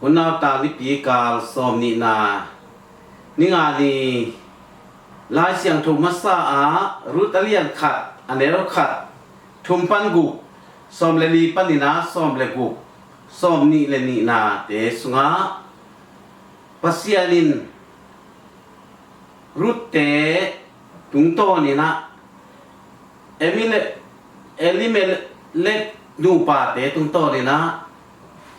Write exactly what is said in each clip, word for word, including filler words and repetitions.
Hun nauta nipi kal sawm nihna, ni nga ni, Lai Siangtho masa ah Ruth a lian khat, a neu khat, thum pan guk, sawm le li panin ah sawm le guk, sawm nih le nihnate sungah Pasian in Ruth-te tungtawnin ah, Emile-, Elimelek nupate tungtawnin ah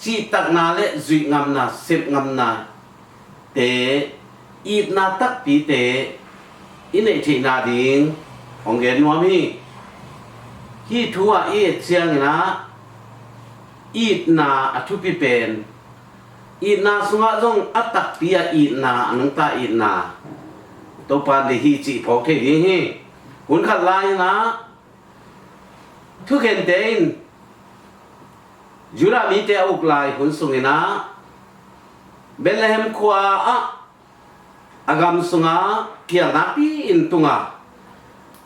cihtakna le zuihngamna, sepngamna te, itna takpite i neih theihna ding hong gen nuam hi. Hih thu ah i et ciangin ah itna a thupi pen, itna sungah zong a takpi a itna, a nungta itna Topa in deih hi cih phawk thei ding hi. Hun khat lai-in ah thukente in Judah mite a uk lai hun sungin ah Bethlehem khua ah a gam sungah kial nakpi-in tung a,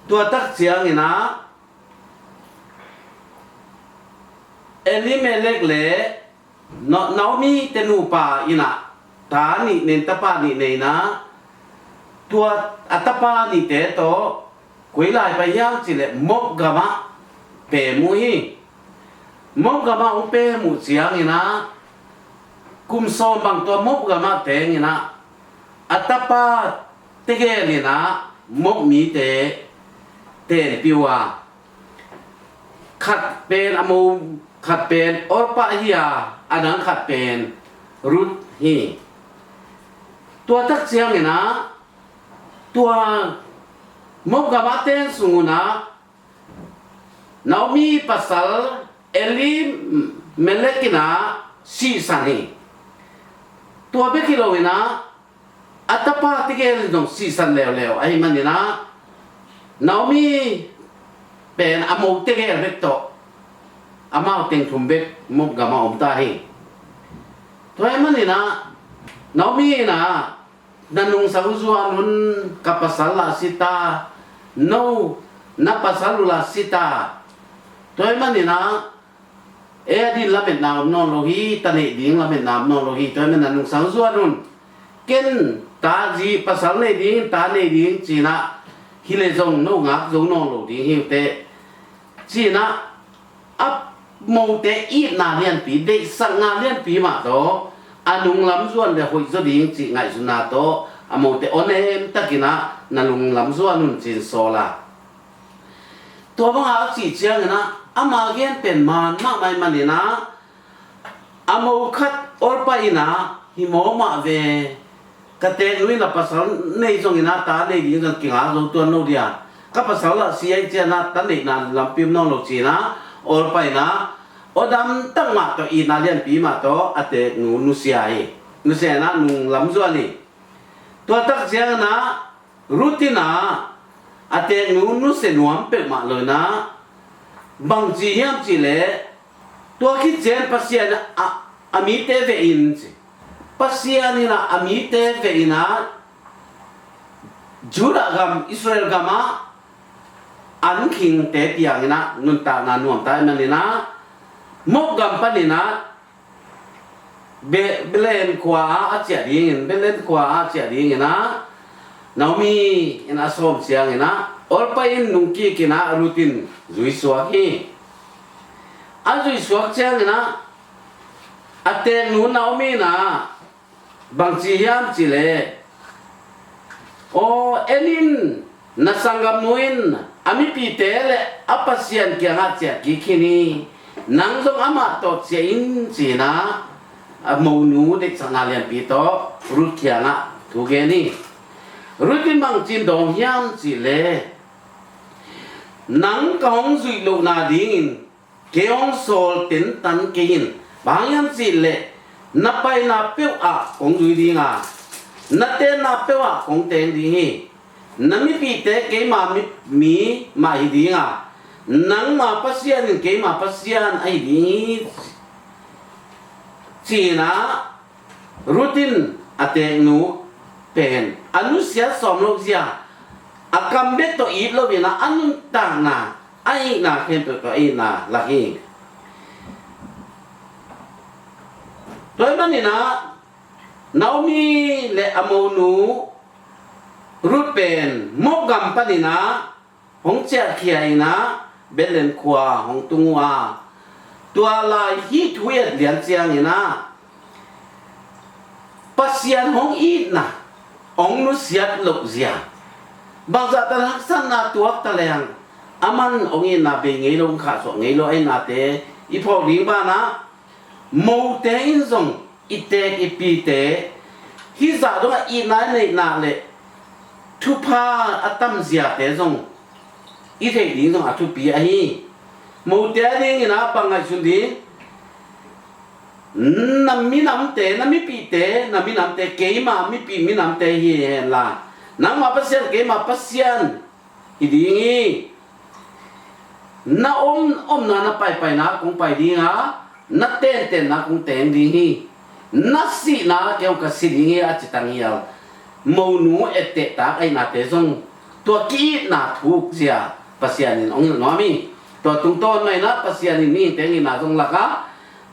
tua tak ciangin ah Elimelek le Na-, Naomi te nupa in ah ta nih nei, tapa nih nei in ah, tua a tapa nihte tawh koi lai pai hiam cih leh Moab gamah pem uh hi. Moab gamah hong pem uh ciangin ah, kum sawm bang tua Moab gamah tengin ah, a tapa tegel in ah Moab mite tenpih uh a, khat pen a mo, khat pen Orpah hi a, a dang khat pen Ruth hi. Tua tak ciangin ah, tua Moab gamah ten sung un ah Naomi pasal Elimelek in ah sihsan hi. Tua bek hi lo in ah, a tapa tegel in zong sihsan leuleu ahih manin ah, Naomi pen a mo tegel bek tawh, amau teng thum bek Moab gamah om ta hi. Tua ahih manin ah, Naomi in ah, "Na nungsang zuan un, ka pasal lah si ta, no, na pasal uh lah si ta. Tua ahih manin ah, e a din lametna om nawn lo hi, ta neih ding lametna om nawn lo hi, tua ahih manin na nungsang zuan un. Ken ta zi pasal nei ding, ta nei ding," ci-in ah, "hi leh zong no ngak zo nawn lo ding hi uh teh," ci-in ah, a mote itna lianpi, deihsakna lianpi mah tawh a nunglam zuan leh hoih zaw ding cih ngaihsutna tawh a mote awnem takin ah, "Na nunglam zuan un," ci-in sawl a. Tua bangah a cih ciangin ah, ama gen pen maan mahmah ahih manin ah, a mo khat Orpah in ah, "Hi mawk mah ve, ka teeknu in ah pasal nei zongin ah ta nei ding zong kingak zo tuan lo dia. Ka pasal lah si ahih ciangin ah ta neihna lampi om nawn lo," ci-in ah, Orpah in ah aw dam tak mah tawh, itna lianpi mah tawh a teeknu nusia hi. Nusia in ah nunglam zuan hi. Tua tak ciangin ah, Ruth in ah a teeknu nusia nuam peuhmah lo in ah, bangci hiam cih leh, "Tua khit ciang Pasian a, a mite veh in," ci. Pasian in ah a mite veh in ah, Judah gam, Israel gamah an khingte piang in ah nuntakna nuam ta ahih manin ah, Moab gam panin ah Be-, Bethlehem khua ah a ciah dingin, Bethlehem khua ah a ciah dingin ah, Naomi in a sawm ciangin ah, Orpah in nungkik in ah, Ruth in zui suak hi. A zui suak ciangin ah, a teeknu Naomi in ah, bangci hiam cih leh, "Aw, en in, na sanggamnu in a mipite le a Pasian kiangah ciah kik khin hi. Nang zong amah tawh ciah in," ci-in ah, a monu deihsakna lianpi tawh Ruth kiangah thu gen hi. Ruth in bangci-in dawng hiam cih leh, "Nang ka hong zuih lohna dingin kei hong sawl tentan kei in. Bang hang hiam cih leh, na paina peuh ah kong zui ding a, na tenna peuh ah kong teng ding hi. Na mipihte keima mi, mi mah hi ding a, nangma Pasian in keima Pasian ahi ding hi," ci-in ah, Ruth in a teeknu pen a nusiat sawm lo zia, a kam bek tawh it lo in ah, a nuntakna, a itna khempeuh tawh a itna lak hi. Tua ahih manin ah Naomi le a monu Ruth pen Moab gam panin ah hong ciahkhia in ah Bethlehem khua hong tung uh a, tua lai hih thu i et lian ciangin ah Pasian hong itna, hong nusiat loh zia, bangzah tan haksatna tuak ta leng, aman hong itna bei ngei lo, hong khahsuah ngei lo a itnate i phawk ding banah, mote in zong i teek i pite hih zah dongah itna i neihna le thupha a tamziate zong i theih ding zong a thupi ahi. Mote a dingin ah bang ngaihsun ding? Na minamte, na mipihte, na minamte, keima mipih minamte hi henla, nangma Pasian, keima Pasian hi ding hi. Na om omna, na paipaina kong pai ding a, na tentenna kong teng ding hi. Na sihna kei hong ka si ding hi a ci tanghial monu ettehtak a itnate zong tua ki-itna thuk zia Pasian in hong hilh nuam hi. Tua tungtawn mah in ah Pasian in mihingte hong itna zong lak a,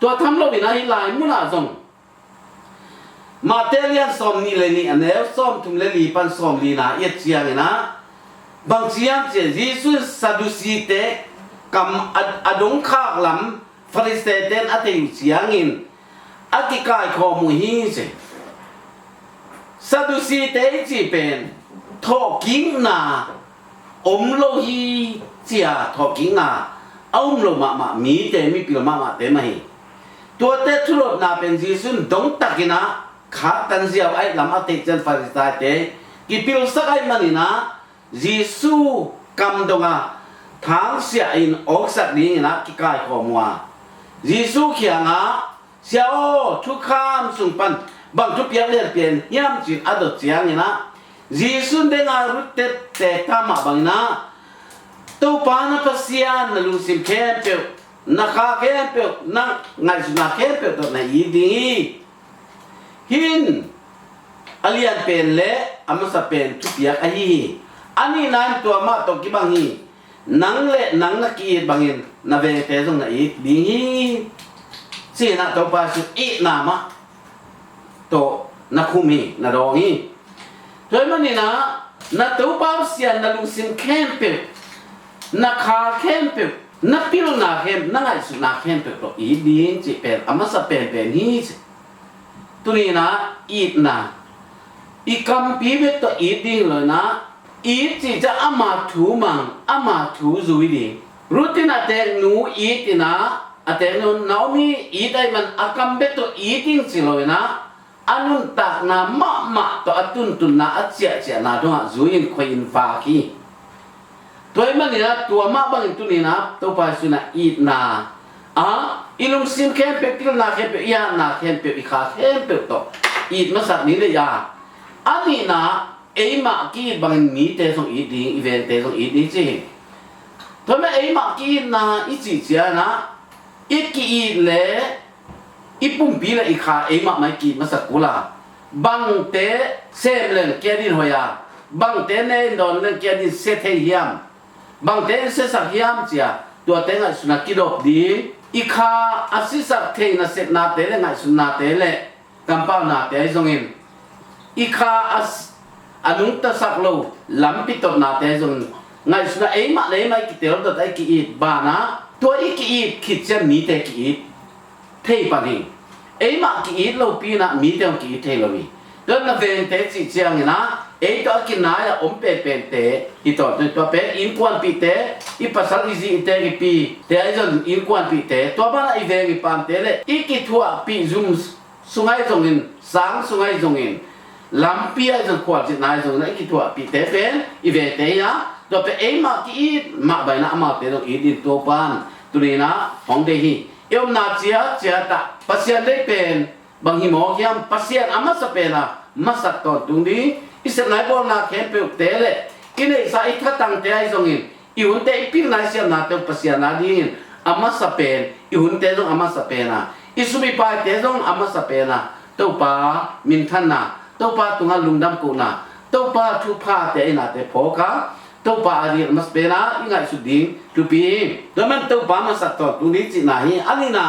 tua tham loin ah hih lai munah zong Mate lian sawm nih le nih a neu sawm thum le li pan sawm lina i et ciangin ah bang ci hiam cih leh Jesu in Sadusite kam a, a dongkhak lam Farisee-te in a thei uh ciangin a kikaikhawm uh hi ci. Sadusite i cih pen thawhkikna om lo hi ci a, thawhkikna a um lo mahmah mite, mipil mahmahte mah hi. Tuate thulotna pen Jesu in dongtakin ah khaktan ziau ahih lam a theih ciang Farisee-te kipilsak ahih manin ah Jesu kam dong a thangsiah in awksak dingin ah kikaikhawm uh a, Jesu kiangah, Sia aw, thukham sung pan bang thupiak lian pia in hiam ci-in a dot ciangin ah Jesu in deng a Ruth teekta mah bangin ah, Topa na Pasian na lungsim khempeuh, na kha khempeuh, na ngaihsutna khempeuh tawh na it ding hi. Hih in a lian pen le a masa pen thupiak ahi hi. A nihna in tua mah tawh kibang hi. Nang le nang na ki-it bangin na vengte zong na it ding hi, ci-in ah Topa Jesu itna mah tawh na khum hi, na dawng hi. Tua ahih manin ah na Topa Pasian na lungsim khempeuh, na kha khempeuh, na pilna khempeuh, na ngaihsutna khempeuh tawh it ding cih pen a masa penpen hi ci. Tuni-in ah itna, i kampi bek tawh it ding lo-in ah, it cih ciang ama thu mang, ama thu zui ding. Ruth in a teeknu it in ah, a teeknu Naomi it ahih man a kam bek tawh it ding ci lo-in ah, a nuntakna mahmah tawh a tuntunna, a ciahciahna dongah zui-in khoi-in vak hi. Tua ahih manin ah tua mah bangin tuni-in ah Topa Jesu in ah itna ah i lungsim khempeuh, pilna khempeuh, i hatna khempeuh, i kha khempeuh tawh it masak ni leh a, a nihna eimah ki-it bangin mite zong it ding, i vengte zong it ding ci hi. Tua ahih manin eimah ki-itna i cih ciangin ah i ki-it le i pumpi le i kha eimah mah i ki-it masak kul a, bangte sem leng kia din hoih a, bangte ne in dawn leng kia din sia thei hiam, bangte in siasak hiam ci a, tuate ngaihsutna kidop ding. I kha a siasak theihna sepnate le ngaihsutnate le kampaunate ahi zongin, i kha a, a nungtasak lo lampi totnate ahi zongin, ngaihsutna eimah le eimah i kitel dot a i ki-it banah, tua i ki-it khit ciang mite ki-it thei pan hi. Eimah ki-it lopi-in ah mite hong ki-it thei lo hi. Tua na vengte cih ciangin ah ei tawh a kinai-a om penpente hi tawntung hi. Tua pen innkuanpihte, i pasal, i zi, i teek, i pite ahi zongin innkuanpihte, tua banah i veng i pamte le i kithuahpih zum sung ahi zongin, sang sung ahi zongin, lampi ahi zongin, khualzinna ahi zongin, i kithuahpihte pen i vengte hi a, tua pen eimah ki-it mah bangin ah amaute zong it dingin Topa in tuni-in ah hong deih hi. I omna ciatciat ah Pasian deih pen bang hi mawk hiam? Pasian a masa pen a masak tawntung ding, i sepna i bawlna khempeuhte le i neihsa i thatangte ahi zongin, i hunte, i pilna i siamnate uh Pasian a dingin a masa pen, i hunte zong a masa pen a, i sum i paite zong a masa pen a, Topa minthanna, Topa tungah lungdam kohna, Topa thuphate a innate phawk a, Topa a ding a masa pen a i ngaihsut ding thupi hi. Tua man Topa masak tawntung ding cihna hi. A nihna,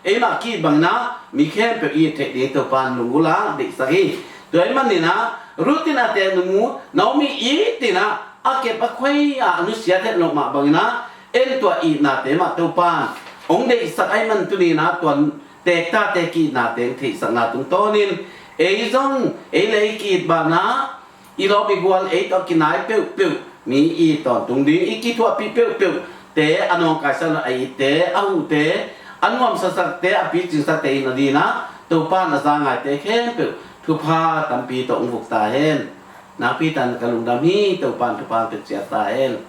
eimah ki-it bangin ah mi khempeuh i it theih ding Topa'n lunggulh a deihsak hi. Tua ahih manin ah Ruth in a teek nung uh Naomi i it in ah a kep a khuai a a nusiat het loh mah bangin ah en tua itnate mah Topa'n hong deihsak ahih man tuni-in ah tua teek tate ki-itnate hong theihsakna tungtawnin ei zong ei le ei ki-it banah i lawm i gual ei tawh kinai peuhpeuh mi i tawntung ding, i kithuahpih peuhpeuhte, a nawngkaisakna a itte, a huhte, a nuamsasakte, a picingsakte in a dinah Topa'n a za ngaite khempeuh thupha tampi tawh hong vuk ta hen. Nakpi takin ka lungdam hi. Topa'n thupha hong pia ciat ta hen.